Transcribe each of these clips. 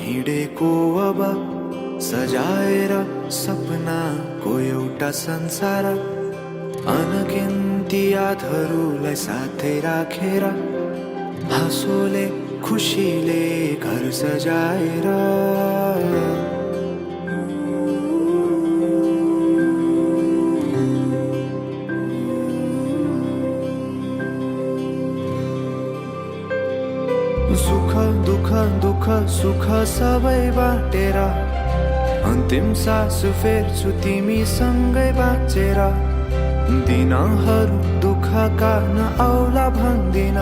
हिँडेको अब सजाएर सपनाको एउटा संसार, अनगिन्ती यादहरूलाई साथै राखेर हाँसोले खुसीले घर सजाएर। सुख दुःख दुःख सुख सबै बाटेर अन्तिम सास फेर्छु तिमीसँगै बाँचेर। दिनहरू दुःखका नआउला भन्दिन,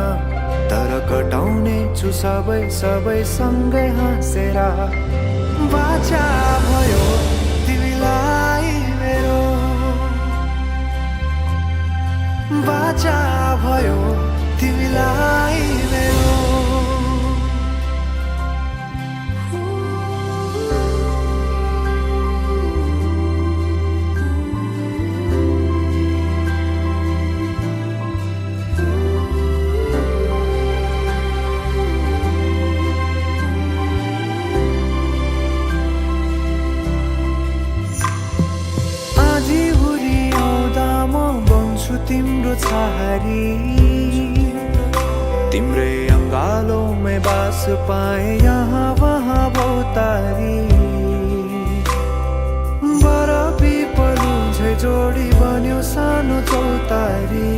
तर कटाउने छु सबै सबै सँगै हाँसेर। बाचा भयो तिमीलाई मेरो, बाचा भयो तिमीलाई मेरो। तिम्रो छहारी तिम्रै अङ्गालोमै बास पाए यहाँ वहाँ भौतारी। बरफी पलु झै जोडी बन्यो सानो चौतारी।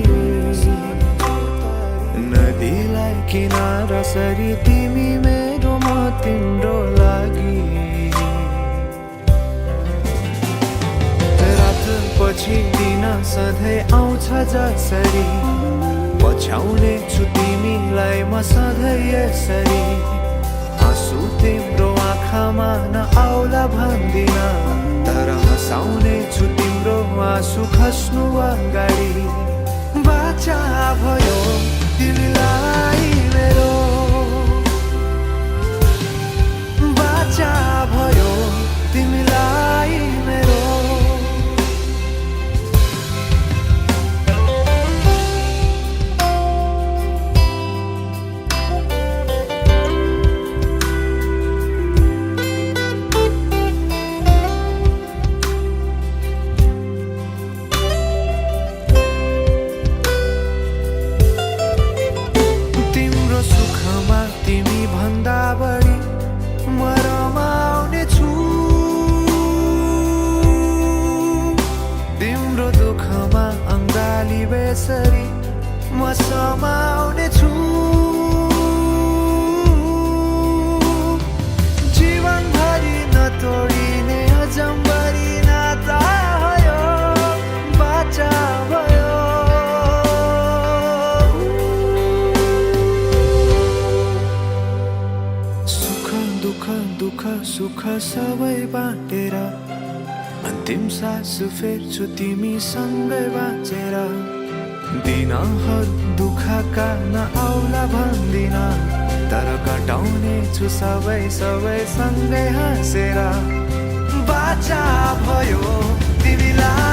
नदीलाई किनारा सरी तिमी मेरो म तिम्रो लागि। पछि दिन सधैँ आउँछ जसरी, पछ्याउने छु तिमीलाई म सधैँ यसरी। आँसु तिम्रो आँखामा नआउला भन्दिन, तर हँसाउने छु तिम्रो आँसु खस्नु अगाडि। बाचा भयो तिमीलाई मेरो, बाचा भयो तिमीलाई मेरो। तिमी भन्दा बढी म रमाउने छु, तिम्रो दुःखमा अङ्गाली बेसरी म समाउने छु। जीवनभरि नतोडिने अजम्बरी नाता भयो, बाचा भयो। दुःख सुख सबै बाटेर अन्तिम सास फेर्छु तिमीसँगै बाँचेर। दिनहरू दुःखका नआउला भन्दिन, तर कटाउने छु सबै सबै सँगै हाँसेर। बाचा भयो तिमीलाई